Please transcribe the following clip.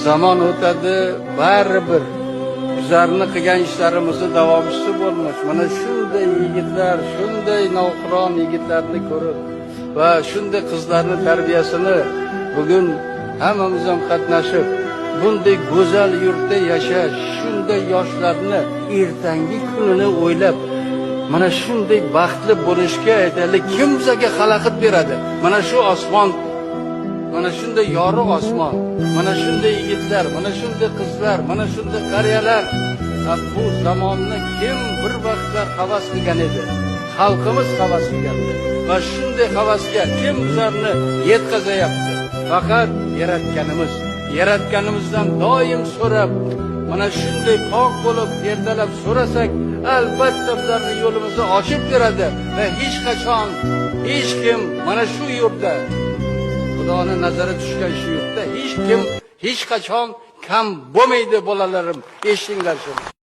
Zamon o'tadi, baribir bizlarni qilgan ishlarimizni davomchisi bo'lmish mana shunday yigitlar, shunday navqiron yigitlarni ko'rib va shunday qizlarni tarbiyasini bugun hammamiz ham qatnashib, bunday go'zal yurtda yashash, shunday yoshlarni ertangi kunini o'ylab, mana shunday baxtli bo'lishga, aytaylik, kim bizga xalaqit beradi? Mana shu osmon, mana shunday yorug' osmon, mana shunday yigitlar, mana shunday qizlar, mana shunday qariyalar. Bu zamonni kim bir vaqtlar havas qilgan edi? Xalqimiz havas qilgandi. Va shunday havasga kim bizlarni yetkazayapti? Faqat yaratganimiz. Yaratganimizdan doim so'rab, mana shunday pok bo'lib ertalab so'rasak, albatta bizlarni yo'limizni ochib beradi va hech qachon hech kim mana shu yurtda, Xudoni nazari tushgan shu yurtda hech kim hech qachon kam bo'lmaydi, bolalarim, eshitinglar shuni.